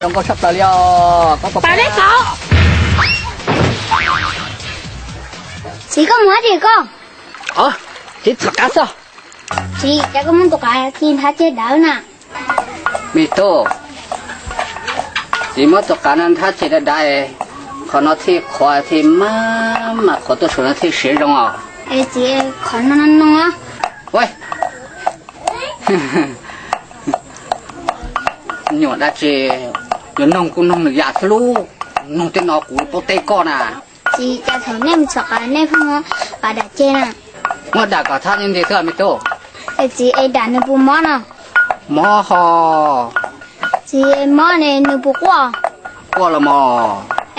Zoo nkauj tshaj plaws li os. Pas dej tau. Txiv, koj mus dab tsi koj? Txiv txhom qav xwb. Txiv, cas koj muab tus qav ci nthab ceg dawb na? Me tub, txiv muab tus qav no nthab ceg dawb dawb, qhov no thiaj qhuav thiaj maj mam qhuav tuaj saum no thiaj siav zoo os. Es txiv, qhov no no no. Ua, nyuam dab tsi, yuav noog kuj noog nws yam xwb lub, noog tej no kuv paub teb koj na. Txiv, cas thaum nej mus txhom qav nej pheej muab qav dam ceg na? Muab dam kom thab nti xwb me tub. Es txiv, es dam nws puas mob no? Mob ho. Txiv, es mob ne nws puas quaj? Quaj los mog.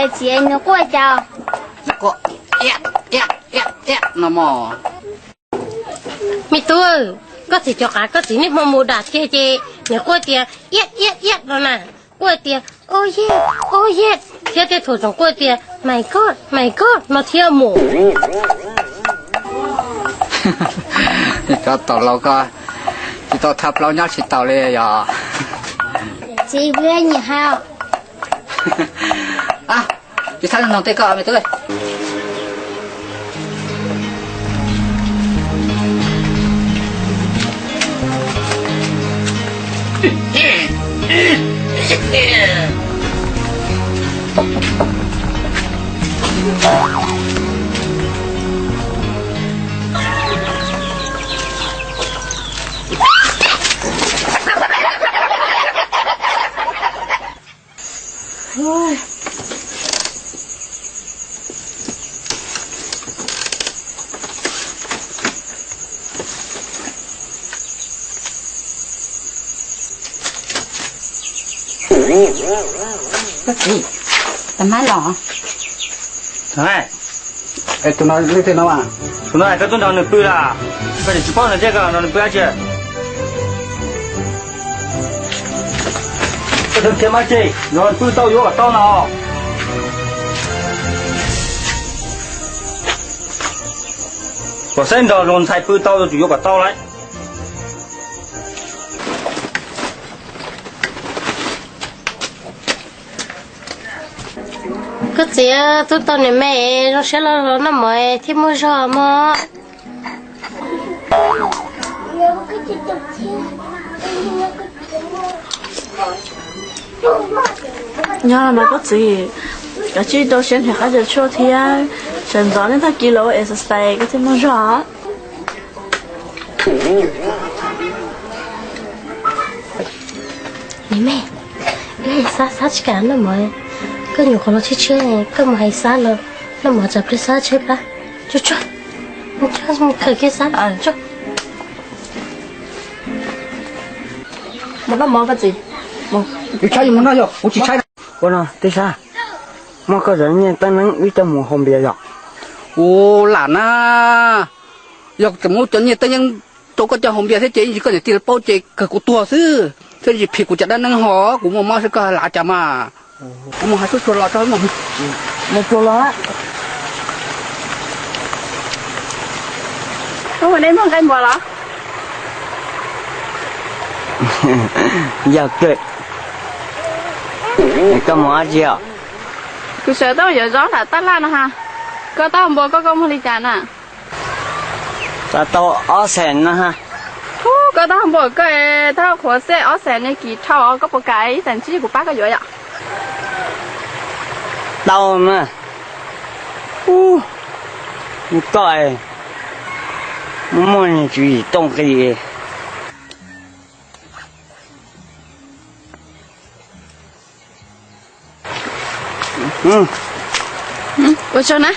Es txiv, es nws quaj cas? Nws quaj iab iab iab iab no mog. Me tub, koj txiv cov qav koj txiv niaj hmo mus dam ceg ces nws quaj tias iab iab iab no na. Quaj tias oh yeah, oh yeah, thiab tej thaum tseem quaj tias my god, my god no thiab mus. Cov tau laus ko, tsis tau thab plaub nyob tsis taus li yog. Txiv, peb nyiam hais os. Tsis txhob noog tej koj me tub. Koj txiv, tau mab los. Tus no leej twg no mas? Tus no koj tuaj nrog nws pw las, koj tsis paub nws thiab koj nrog nws pw dab tsi? Koj tsis qhia mab tsi, nrog pw tau yuav kom tau no. Kom saib nrog luag ntxhais pw tau yuav tsum yuav kom tau lawm. Koj txiv, tub tau niam me zoo siab los los noj mov thiab muaj zog mog. Nyob los mas koj txiv, kav tsij rau siab nrhiav qab cov tshuaj thiab sawv ntxov nej tag kis los ua exercise koj thiaj muaj zog. Niam me, wb hais Xab, Xab tsis kam noj mov, koj nyuam qhuav los tshiab tshiab, koj mus hais Xab los noj mov tsam pliag Xab tshaib plab. Tsuag tsuag, mus khaws kiag Xab tsuag. Mus noj mov koj txiv. Kuv tshaib mus noj yog kuv tsis tshaib. Ua no tij Xab, muab koj cov nyiaj teeb neeb wb coj mus haus npias yom. Ua lam na, yog tseem muab cov nyiaj teeb neeb rau koj coj haus npias thiab ces ib ntsis koj niam tij lawv paub ces kawg kuv tuag xwb, thiab tsis phim kuv cov dab neeb ho kuv muaj mob xwb koj lav cas mas. Kuv mus hais tub tsuag los tso. Mus pluag los. Ub, nej muag nqaij npua los? Yog kawg. Koj mus dab tsi os? Kuv sawv tau yuav zaub nram tab laj no ha. Koj taub hau npua koj, koj muag li cas na? Xav tau ob xees no ha. Ub, koj taub hau npua koj, taub hau qhuav xwb ob xees ne, kim dhau, koj puas kam ib xees tsib kuv pab koj yuav yom? Tau na. Ub, koj muaj muaj niag tswv yim tooj qis. Ua tsaug na.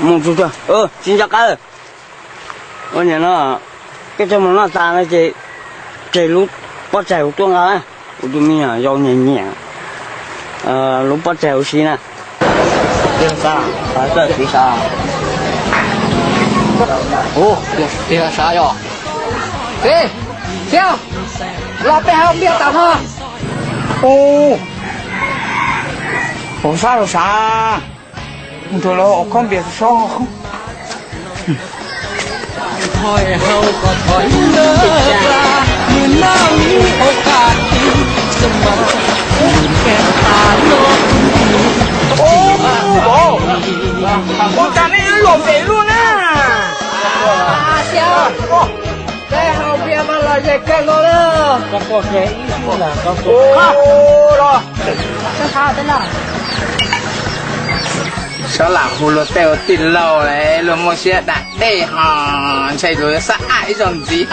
Mus tsuag tsuag, tsis nco qab. Ua niam no, koj coj mus noj tas no ces tseg lub pob tsaig kuv tuaj nqa na. Kuv tus me nyuam yaus nyiam nyiam lub pob tsaig huv si na. Tiag sav, tiag sav. Ub, tiag sav yog. Ib, Xiab, los peb haus npias tas no. Ub, haus sab los sav. Mus rau lawv haus khob npias sob. Lub na, peb haus npias mas lom zem kawg nkaus li. Sab lam hu luag tej ua tij laug, luag muaj siab dam dej ho, ntshe luag xab ab ib zaug ntxiv.